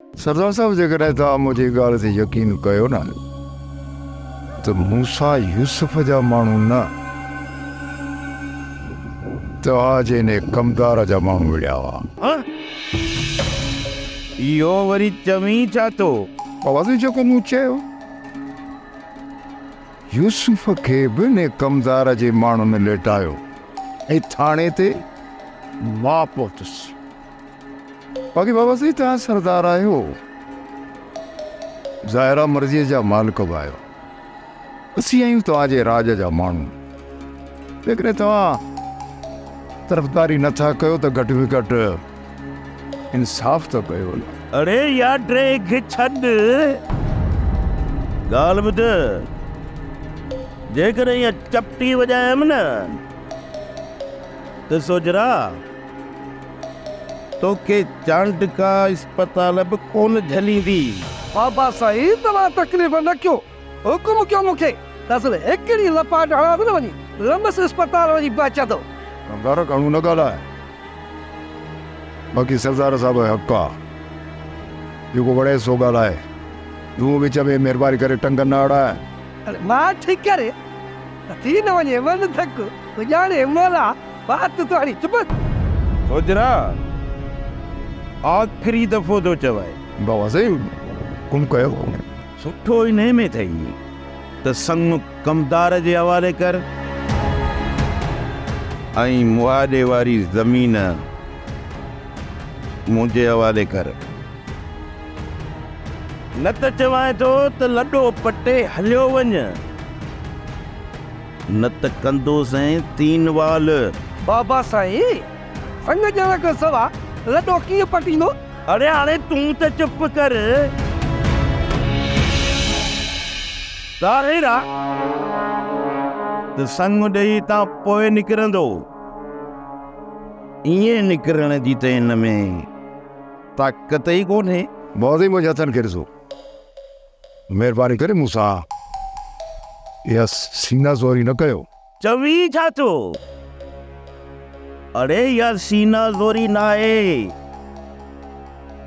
سردار صاحب جيڪڏهن توهان منهنجي ڳالهه تي يقين ڪيو نه ته مون سان يوسف جا ماڻهو نه توهان جي انهي ڪمدار جا ماڻهو وڙهيا هئا. ها؟ اهو وري چوين ڇا ٿو؟ بابا سائين جيڪو مون چيو. يوسف کي به انهي ڪمدار جي ماڻهن ليٽايو ۽ ٿاڻي تي مان پهتس. باقي بابا سائين توهان سردار آهيو، ظاهر آ مرضيء جا مالڪ به آهيو. اسين آهيون توهان جي راڄ جا ماڻهو. جيڪڏهن توهان طرفداري نه ٿا ڪيو ته گهٽ ۾ گهٽ انصاف ته ڪيو نه. اڙي يار ڊيگهه ڇڏ، ڳالهه ٻڌ، جيڪڏهن اها چپٽي وڄايم نه ته سوجهرا! توکي چانڊڪا اسپتال به ڪونه جهليندي. بابا سائين توهان تڪليف نه ڪيو، حڪم ڪيو مون کي ته اصل هڪڙي لپاٽ هڻانس نه وڃي لمس اسپتال وڃي پهچندو. ڪنگار گهڻو نه ڳالهاء، باقي سردار صاحب جو حق آ، جيڪو وڻيس سو ڳالهائي، تون وچ ۾ مهرباني ڪري ٽنگ نه اڙاء. اڙي مان ٺيڪ ڪري ته ٿي نه وڃي من ڌڪ، ڄاڻي مولا. بات ته هڻي چپ. سوجهرا، آخري دفعو ٿو چوائي. بابا سائين حڪم ڪيو. سٺو انهي ۾ اٿئي ته سڱ ڪمدار جي حوالي ڪر ۽ مهاڏي واري زمين منهنجي حوالي ڪر. نه ته چوانء ٿو ته لڏو پٽي هليو وڃ. نه ته ڪندوسين تين وال. بابا سائين، سڱ ڏيڻ کان سوا لڏو ڪيئن پٽيندو؟ اڙي هاڻي تون ته چپ ڪر. ظاهر آ ته سڱ ڏئي هتان پوء نڪرندو. ائين نڪرڻ جي ته هن ۾ طاقت ئي ڪونهي. بابا سائين منهنجي هٿن کي ڏسو. مهرباني ڪري مون سان اها سينه زوري نه ڪيو. چوين ڇا ٿو؟ اڙي اها سينه زوري ناهي،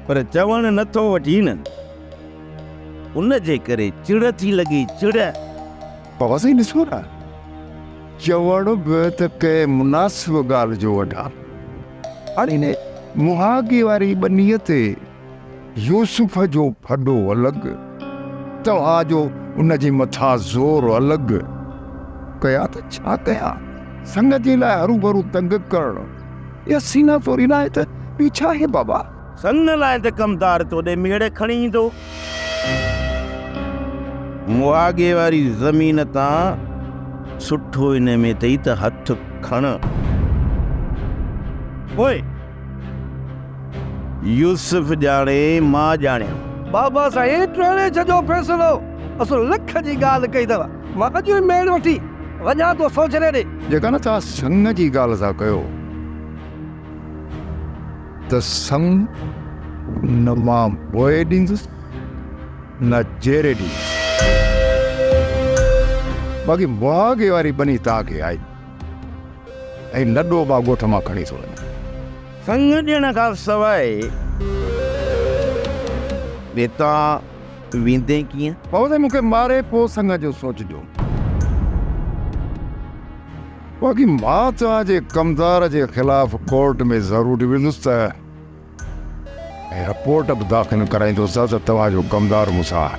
پر چوڻ نه ٿو وٺين، ان جي ڪري چڙ ٿي لڳي، چڙ. بابا سائين ڏسو نه، چوڻ به ته ڪنهن مناسب ڳالهه جو وٺان. هاڻي انهيء مهاڳي واري ٻنيء تي يوسف جو ڦڏو الڳ، توهان جو ان جي مٿان زور الڳ. ڪيان ته ڇا ڪيان؟ سڱ جي لاء هروڀرو تنگ ڪرڻ اها سينا زوري ناهي ته ٻي ڇا آهي بابا؟ سڱ لاء ته ڪمدار توڏي ميڙ کڻي ايندو. مهاڳي واري زمين تان سٺو ان ۾ اٿئي ته هٿ کڻ. پوء يوسف ڄاڻي مان ڄاڻيان. بابا سائين ٽوڙي ڇڏيو فيصلو، اصل لک جي ڳالهه ڪئي اٿو، مان اڄ ئي ميڙ وٺي وڃان ٿو سوجهري ڏي. جيڪا نه توهان سڱ جي ڳالهه ٿا ڪيو ته سڱ نه مان پوء ڏيندس نه جيئري ڏيندس. باقي مهاڳي واري ٻني توهان کي آئي. ۽ لڏو مان ڳوٺ مان کڻي ٿو وڃان. سڱ ڏيڻ کان سواء هتان ويندين ڪيئن؟ بابا سائين مون کي ماري پوء سڱ جو سوچجو. باقي مان توهان جي ڪمدار جي خلاف ڪورٽ ۾ ضرور ويندس ته ۽ رپورٽ به داخل ڪرائيندوس ته توهان جو ڪمدار مون سان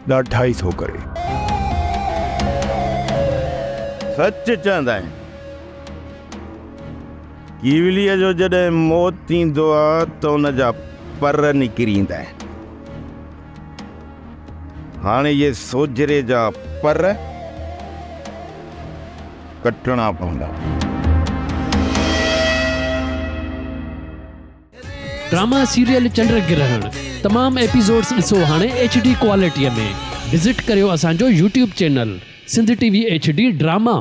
ڏاڍائي ٿو ڪري. سچ چوندا آهن، ڪيوليء جو جڏهن موت ٿيندو آ ته ان جا پر نڪري ايندا آهن. هاڻي اهي سوجهري جا پر ڪٽڻا پوندا. ڊراما سيريل چنڊ گرهڻ تمام ايپيسوڊس ڏسو هاڻي ايڇ ڊي ڪوالٽي ۾ وزٽ ڪريو اسان جو YouTube channel Sindh T V H D drama.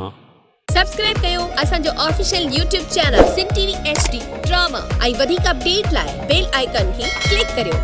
Subscribe ڪيو اسان جو official YouTube channel Sindh T V H D drama ۽ وڌيڪ اپڊيٽ لاء بيل آئيڪان کي ڪلڪ ڪريو.